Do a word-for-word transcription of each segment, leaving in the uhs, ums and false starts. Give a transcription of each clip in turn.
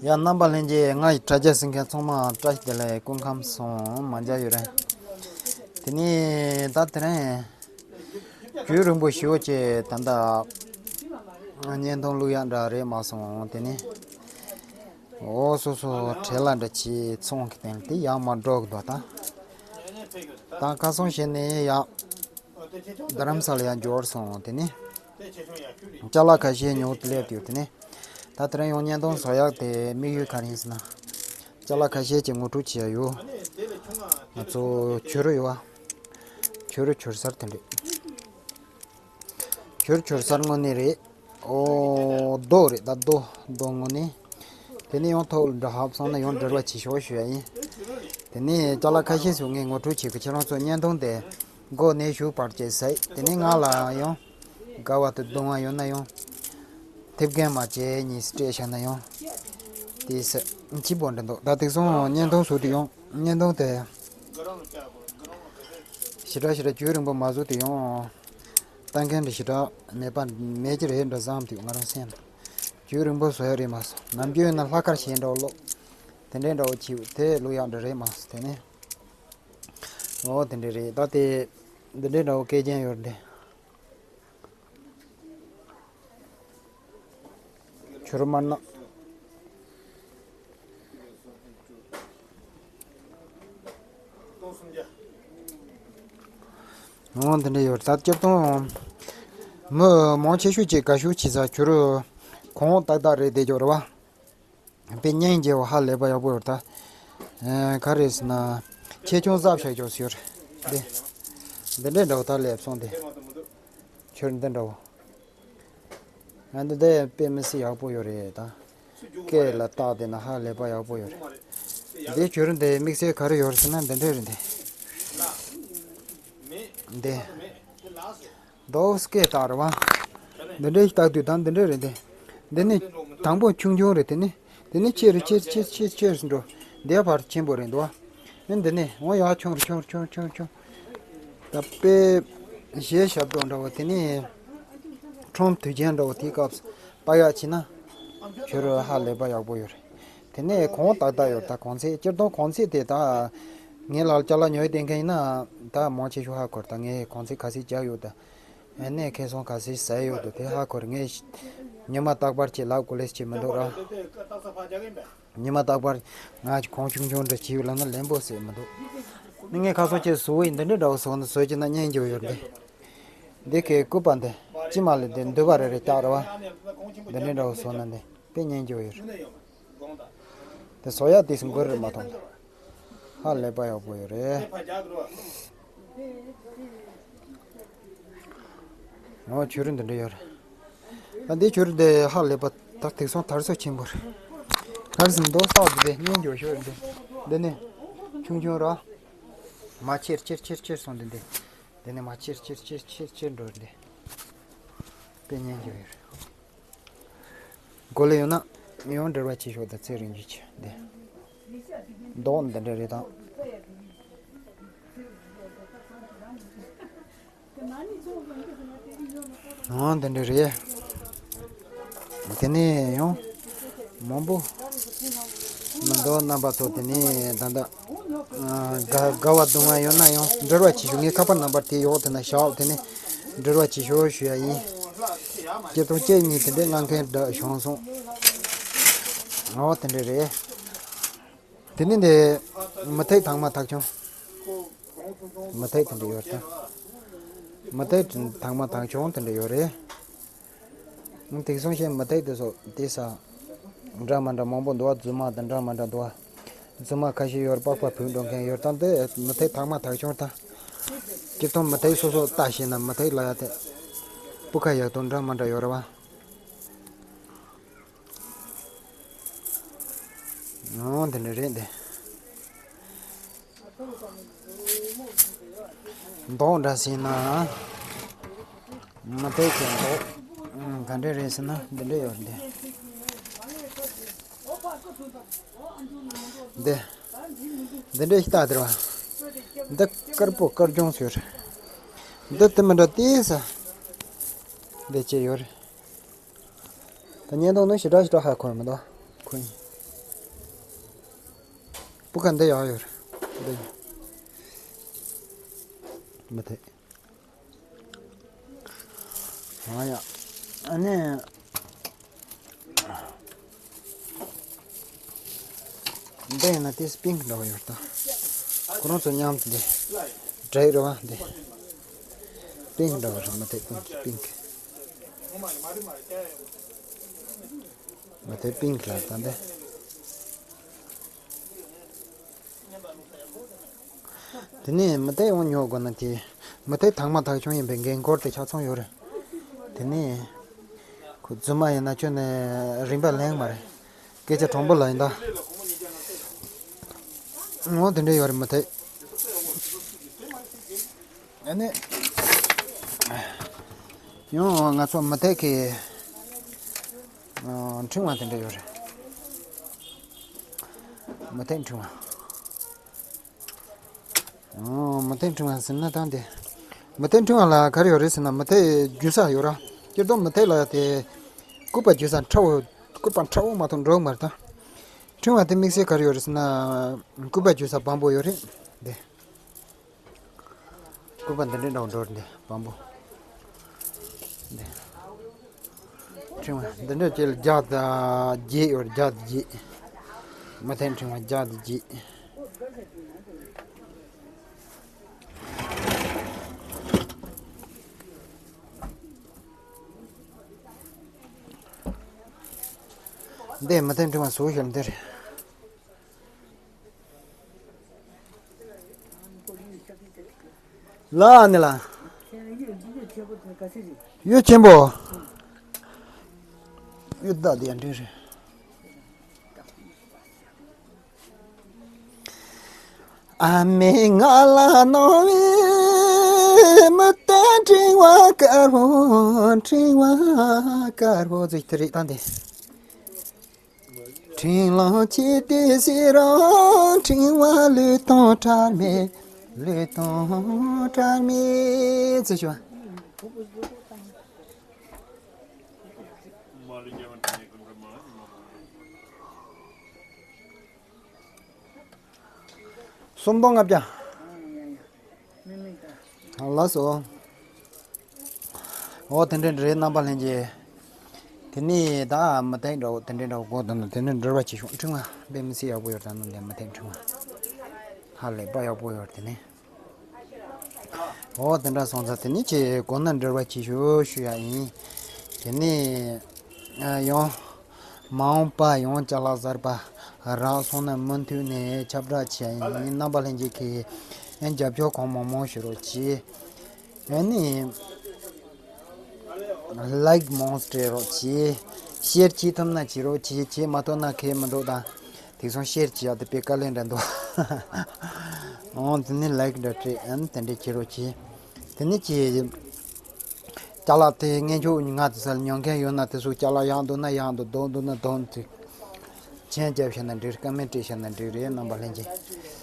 ཡ། རྣམ་པ་ལྷན་རྒྱས། ང་ཡི་དྲ་རྒྱ་གཟིགས་མཁན་ཚང་མ་བཀྲ་ཤིས་བདེ་ལེགས། སྐུ་ཁམས་བཟང་། མ་མཇལ་ཡོད་རེད། དེ་ནས་ད་དེ་རིང་རྒྱུན་རིང་པོ་ཞེ་པོ་ཅིག་ད་ལྟ་བརྙན་ཐུང་བླུག་ཡག་འདྲ་རེད་མ་སོང་། དེ་ནས་འོ་སོ་སོ་བྲེལ་བ་འདྲ་བྱས་ཚོང་གི་སྟེང་དེ་ཡག་མ་འགྲོ་གི་འདུག་ད་ད་ཁ་སང་བྱས་ནས་ཡག་རྡ་རམ་ས་ལ་ཡར་འབྱོར་སོང་། དེ་ནས་ཅ་ལག་ཁ་ཤས་ཉོ་སླེབས་ཡོད། དེ་ནས་ད་དེ་རིང་ཡང་བརྙན་ཐུང་བཟོ་ཡག་དེ་དམིགས་ཡུལ་ག་རེ་ཡིན་ཟེར་ན། ཅ་ལག་ཁ་ཤས་ཀྱི་ངོ་སྤྲོད་བྱེད་ཡག་ཡོད། ང་ཚོ་བྱུ་རུ་ཡོད་པ། བྱུ་རུ་བྱུར་སར་དེ་འདྲས། བྱུ་རུ་བྱུར་སར་དངོས་གནས་རེད། ཨོ། རྡོ་རེད་ད། རྡོ་རྡོ་དངོས་གནས། དེ་ནས་ཡང་ཐོག་ལ་འདྲ་ཧབ་སོང་ན་ཡང་འབྲེལ་བ་བྱེད་ཤོག་ཞུ་ཡ་ཡིན། དེ་ནས་ཅ་ལག་ཁ་ཤས་ཤིག་ངས་ངོ་སྤྲོད་བྱེད་ཀྱི། ཁྱེད་རང་ཚོ་བརྙན་ཐུང་དེ་མགོ་ནས་གཞུག་བར་བཅད་ཟེར། དེ་ནས་ང་ལ་ཡང་དགའ་བ་དང་སྡུག་བསྔལ་ཡོད་ན་ཡང་། ཐེབས་མཁན་མ་བྱས་གཉིས་སྤྲད་བཞག་ན་ཡང་། དེ་ཟེར་གཅིག་པོ་འདྲ་འདུག་ད་དེང་སང་བརྙན་ཐུང་བཟོ་དུས་ཡང་བརྙན་ཐུང་དེ་ཞེ་དྲག་ཞེ་དྲག་རྒྱུན་རིང་པོ་མ་བཟོ་དུས་ཡང་། ལྟ་མཁན་འདི་ཞེ་དྲག་མེད་པ་མེད་ཀྱི་རེད་འདྲ་བསམ་དུས་ང་རང་སེམས། རྒྱུན་རིང་པོ་བཟོ་ཡ་རེད་མ་སོང་། ནམ་རྒྱུན་ན་ལྷག་དཀར་ཞེ་འདྲ་བོ་ཀློག་དེ་འདྲའི་འདྲ་བོ་བྱེད་དེ་བླུག་ཡག་འདྲ་རེད་མ་སོང་། དེ་ནས་འོ་དེ་འདྲ་རེད། ད་དེ་འདི་འདྲའི་འདྲ་བོ་སྐད་རྒྱན་ཡོད་རེད། བྱུ་རུ་དམར་ནག་འོ་འདི་འདྲ་ཡོད། ད་སྤྱིར་བཏང་མི་མང་ཆེ་ཤོས་ཀྱིས་དགའ་ཤོས་བྱེད་ས་བྱུ་རུ་གོང་འོག་ཏག་ཏག་རེད་བསྡད་ཀྱི་ཡོད་རེད་པ། དཔེ་སྙིང་རྗེ་བོ་ཧ་ལས་པ་ཡག་པོ་ཡོད་ད། ཨ། ག་རེ་ཟེར་ན། ཆེ་ཆུང་གཟབ་བྱས་ཀྱོག་ཟེར་རེད། འདི་འདི་འདྲ་འདྲ་བོ་ད་སླེབས་སོང་། འདི་ཁྱོད་འདི་འདྲ་བོ། ང་འདི་འདི་དཔེ་མི་སྲིད་ཡག་པོ་ཡོད་རེད་ད། སྐེ་ལ་བཏགས་བསྡད་ན་ཧ་ལས་པ་ཡག་པོ་ཡོད་རེད། འདི་ཁྱོད་འདི་དམིགས་བསལ་ག་རེ་ཡོད་རེད་ཟེར་ན་འདི་འདྲ་རེད། འདི་འདི། རྡོ་སྐེ་ལྟར་བ། འདི་འདྲའི་ལྟ་དུས་དང་འདི་འདྲ་རེད་དེ། འདི་ནི་དང་པོ་ཆུང་ཆུང་རེད། དེ་ནི་འདི་ནི་ཆེ་རུ་ཆེ་ཆེ་ཆེ་ཆེ་རུ་འགྲོ། འདི་ཕར་ཆེན་པོ་རེད་འདུག་ཨ་འདི་ནི་འོ་ཡ་ཆུང་རུ་ཆུང་རུ་ཆུང་རུ་ཆུང་རུ་ཆུང་། ད་དཔེ་གཞས་ཞབས་ཏོག་འདྲ་བོ་དེ་ནི་ཁྲོམ་དུས་ཆེན་འདྲ་བོ་དེའི་སྐབས་སུ་པ་ཡག་བྱས་ན་ཁྱོད་རང་ཧ་ལས་པ་ཡག་པོ་ཡོད་རེད། དེ་ནས་གོང་ཏག་ཏག་ཡོད། ད་གོང་ཚད་སྤྱིར་བཏང་གོང་ཚད་དེ་ད་ངའི་ལག་ཅ་ལག་ཉོས་བསྡད་མཁན་ཡིན་ན་ད་མང་ཆེ་ཤོས་ཧ་གོ་རེད། ད་ངས་གོང་ཚད་ག་ཚད་བརྒྱབ་ཡོད་ད། ཨ་ནས་ཁེ་བཟང་ག་ཚད་ཟ་ཡོད་དོ་དེ་ཧ་གོ་རེད། ངས་ཉི་མ་རྟག་པར་གྱི་ལབ་དགོས་ལེ་ཞེས་མི་འདུག་ར། ཉི་མ་རྟག་པར་ང་གོང་ཆུང་ཆུང་འདྲ་བྱས་ཡོད་ལབ་ན་ལན་པོ་ཟེར་མི་འདུག་ནི་ངས་ཁ་སང་ཁྱེད་བཟོ་བའི་འདི་འདྲ་འདྲ་བོ་བཟོ་ན་བཟོ་རྒྱུ་ན་སྙིང་རྗེ་བོ་ཡོད་འདི། འདི་གའི་སྐུད་པ་འདི་ཅི་མ་ལས་འདི་འདུས་པ་རེ་རེ་བཀྱག་རེ་བ། འདི་འདྲ་འདྲ་བོ་བཟོ་ན་འདི་དཔེ་སྙིང་རྗེ་བོ་ཡོད་རེད། དེ་བཟོ་ཡག་དེ་སུ་མགོ་རེད་མ་མཐོང་། ཧ་ལས་པ་ཡག་པོ་ཡོད་རེད། འོ་བྱུ་རུ་འདི་འདྲ་ཡོད་རེད། ད་འདི་བྱུ་རུ་འདི་ཧ་ལས་པ་ད་དེང་སང་དར་སོ་ཆེན་པོ་རེད། ག་རེ་ཟེར་ན་རྡོ་སྟག་འདི་འདི་སྙིང་རྗེ་བོ་ཡོད་རེད། འདི་འདི་ནི་ཆུང་ཆུང་ར། མ་ཆེར་ཆེར་ཆེར་ཆེར་སོང་། འདི་འདི་འདི་ནི་མ་ཆེར་ཆེར་ཆེར་ཆེར་ཆེར་འགྲོ་རེད། འདི་དཔེ་སྙིང་རྗེ་བོ་ཡོད་རེད། གོ་ལེ་ཡོད་ན་ཡང་འབྲེལ་བ་བྱེད་ཤོག་ད་ཚེ་རིང་རྒྱུ་ཆེ་འདི། མདོག་འདི་འདྲ་རེད་དང་། འོ་འདི་འདྲ་རེད། དེ་ནས་ཡང་མང་པོ་མི་འདུག་རྣམ་པ་ཚོ། དེ་ནས་ད་ལྟ་དགའ་དགའ་བ་སྡུག་བསྔལ་ཡོད་ན་ཡང་འབྲེལ་བ་བྱེད་ཤོག་ངའི་ཁ་པར་ནམ་པར་དེ་ཡོག་དེ་ན་བཞག་དེ་ནས་འབྲེལ་བ་བྱེད་ཤོག་ཞུ་ཡ་ཡིན། སྤྱིར་བཏང་ཁྱེད་གཉིས་དེ་འདྲའི་ངང་མཁན་འདྲ་བྱུང་སོང་། འོ་དེ་འདྲ་རེད། དེ་ནི་འདི་མུ་ཏིག་དྭངས་མ་དག་ཆུང་། མུ་ཏིག་དེ་འདྲ་ཡོད་རེད་ད། མུ་ཏིག་དྭངས་མ་དག་ཆུང་དེ་འདྲ་ཡོད་རེད། དེང་སང་ཞིག་མུ་ཏིག་དེ་ཚོ་དེ་ས་འདྲ་མི་འདྲ་མང་པོ་འདུག་བ། རྫུན་མ་དང་འདྲ་མི་འདྲ་འདུག་བ། རྫུན་མ་ཁ་ཤས་ཡོད་རེད། པགས་པ་ཕུད་འགྲོ་མཁན་ཡོད་རེད་ད། འདི་མུ་ཏིག་དྭངས་མ་དག་ཆུང་ད། སྤྱིར་བཏང་མུ་ཏིག་སོ་སོ་ལྟ་ཤེས་ན་མུ་ཏིག་ལ་ཡ་དེ་སྤུས་ཀ་ཡག་དང་འདྲ་མི་འདྲ་ཡོད་རེད་བ། འོ་འདི་འདྲ་རེད་འདི། མདོག་འདྲ་ཟེར་ན། མུ་ཏིག་གི་མདོག་ག་འདྲ་རེད་ཟེར་ན་འདི་འདྲ་ཡོད་འདི། འདི། འདི་འདྲ་ཞིག་ལྟ་དེར་བ། འདི་དཀར་པོ་དཀར་ལྗང་ཟེར། འདི་དེ་མི་འདྲ་ཏིས། འདི་ཅི་ཡོད་རེད། ད་བརྙན་ཐུང་ནི་ཞེ་དྲག་ཞེ་དྲག་ཧ་གོ་མི་འདུག་ཁོ་ཡིན། སྤུ་ག་འདི་ཡག་ཡོད་རེད། འདི་མི་ཐེག་ཨ་ཡ། ཨ་ནི། འདི་ཡིན་ན་ཏིས་པིང་ཀི་འདྲ་བ་ཡོད་ད། ཁོ་རང་ཚོ་མཉམ་དུ་འདི། འདྲ་ཡི་རེད་བ་འདི། པིང་ཀི་འདྲ་བ་རེད། མི་ཐེག་པིང་ཀི་པིང་ཀི། མི་ཐེག་པིང་ཀི་ལ་ད་འདི། དེ་ནས་མི་ཐེག་ཡང་ཉོ་དགོས་ན་དེ། མི་ཐེག་དག་མ་དག་ཆུང་ཡིན་པའི་འགན་འཁུར་དེ་ཆ་ཚང་ཡོད་རེད། དེ་ནས། ཁོ་རྫུན་མ་ཡིན་ན་ཁྱོན་ནས་རིན་པ་ལེན་མ་རེད། སྐད་ཆ་དྲང་པོ་ལ་ཡིན་ད། ངོ་དེ་འདྲ་ཡོད་རེད་མི་ཐེག་ཨ་ནི། ཡང་ང་ཚོ་མི་ཐེག་གི། ཨ། ཕྲེང་བ་དེ་འདྲ་ཡོད་རེད། མི་ཐེག་ཕྲེང་བ། ཨོ། མི་ཐེག་ཕྲེང་བ་ཟེར་ན་ད་འདི། མི་ཐེག་ཕྲེང་བ་ལ་ག་རེ་ཡོད་རེད་ཟེར་ན་མི་ཐེག་རྒྱུ་ས་ཡོད་ར། སྤྱིར་བཏང་མི་ཐེག་ལ་དེ། སྐུད་པ་རྒྱུ་ས་ཁྲ་བོ། སྐུད་པ་ཁྲ་བོ་མ་གཏོགས་འགྲོ་གི་མ་རེད་ད། ཕྲེང་བ་དེ་དམིགས་བསལ་ག་རེ་ཡོད་རེད་ཟེར་ན། སྐུད་པ་རྒྱུ་ས་སྦོམ་པོ་ཡོད་རེད། འདི། སྐུད་པ་འདི་འདྲའི་འདྲ་བོ་འགྲོ་རེད་འདི་སྦོམ་པོ། འདི། ཕྲེང་བ་འདི་འདྲ་ཅིག་ལ་བརྒྱ་དང་བརྒྱད་ཡོད། བརྒྱ་དང་བརྒྱད། མི་ཐེག་ཕྲེང་བ་བརྒྱ་དང་བརྒྱད། འདི་མི་ཐེག་ཕྲེང་བ་བཟོ་ཤེས་འདི་རེད། ལ་ནི་ལ། གཡུ་ཆེན་པོ། གཡུ་བདག་དེ་ཡང་འདྲ་རེད། ཨ་མས་ང་ལ་གནང་བའི་མི་ཐེག་ཕྲེང་བ་དཀར་པོ། ཕྲེང་བ་དཀར་པོ་ཟིག་དེ་རེད་ད་འདི། ཕྲེང་ལང་ཆེ་དེ་ཟེར་རང་ཕྲེང་བ་ལུས་དང་བྲལ་མེད། ལུས་དང་བྲལ་མེད་ཟེར་ཞུ། སུམ་སྟོང་ལྔ་བརྒྱ། ལགས་སོ། འོ་དེ་འདྲ་རེད་རྣམ་པ་ལྷན་རྒྱས། དེ་ནས་ད་མི་ཐེག་འདྲ་བོ་དེ་འདྲ་འདྲ་བོ་གོ་དོན་དུ་དེ་ནས་འབྲེལ་བ་བྱེད་ཤོག་ཕྲེང་བ་དཔེ་མི་སྲིད་ཡག་པོ་ཡོད་ད་ནང་ལས་མི་ཐེག་ཕྲེང་བ་ཧ་ལས་པ་ཡག་པོ་ཡོད་དེ་ནས། འོ་དེ་འདྲ་སོང་ཙང་དེ་ནས་ཁྱེད་གོ་ན་འབྲེལ་བ་བྱེད་ཤོག་ཞུ་ཡ་ཡིན། དེ་ནས་ཡང་། མ་འོངས་པ་ཡང་ཅ་ལག་གསར་པ་རག་སོང་ན་མུ་མཐུད་ནས་ཁྱབ་བསྒྲགས་བྱས་ཡིན། རྣམ་པ་ལྷན་རྒྱས་ཀྱིས་ཡང་རྒྱབ་སྐྱོར་གང་མང་མང་ཞུ་རོགས་གྱིས། ཡང་ནི་ལའིག་མང་སྤྲད་རོགས་གྱིས། ཤེར་བྱེད་ཐུབ་ན་བྱེད་རོགས་གྱིས། བྱེད་མ་ཐུབ་ན་ཁེལ་མི་འདུག་ད་དེང་སང་ཤེར་བྱེད་ཡག་དེ་དཔེ་དཀའ་ལས་འདྲ་འདུག་འོང་དེ་ནི་ལའིག་འདྲ་སྤྲད་ཡང་དེ་འདྲས་བྱེད་རོགས་གྱིས། དེ་ནི་ཀྱིས། ཅ་ལག་དེ་ངས་ཁྱོད་ང་དེ་སར་ཉོ་མཁན་ཡོད་ན་དེ་ཚོ་ཅ་ལག་ཡག་འདུག་ན་ཡག་འདུག་སྡུག་འདུག་ན་སྡུག་འདུག་མཆན་རྒྱབ་བཞག་ན་འགྲིག་ཀ་མེན་བྲིས་བཞག་ན་འགྲིག་རེད་རྣམ་པ་ལྷན་རྒྱས།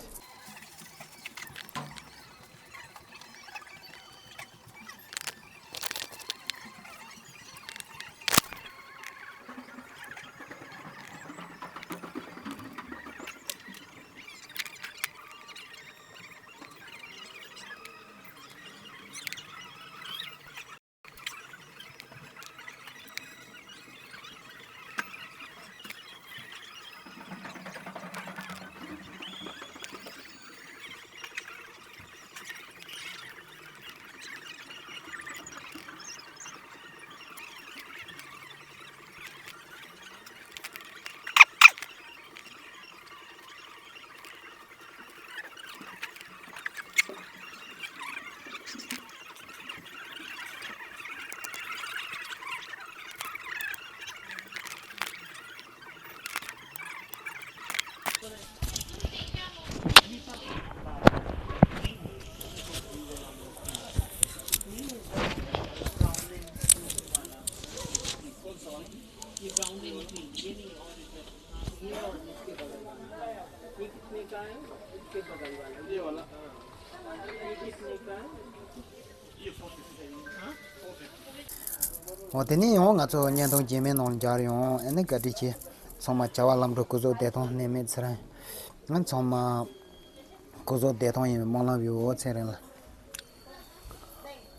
འོ་དེ་ནས་ཡང་ང་ཚོ་བརྙན་ཐུང་རྗེས་མའི་ནང་ལ་མཇལ་ཡོང་། ཨ་ནི་བཀའ་དྲིན་ཆེ། ཚང་མ་བྱ་བ་ལམ་འགྲོ་སྐུ་གཟུགས་བདེ་ཐང་ནད་མེད་ཚེ་རིང་། ང་ཚང་མ་སྐུ་གཟུགས་བདེ་ཐང་ཡིན་པའི་སྨོན་ལམ་ཡོད། ཚེ་རིང་ལགས།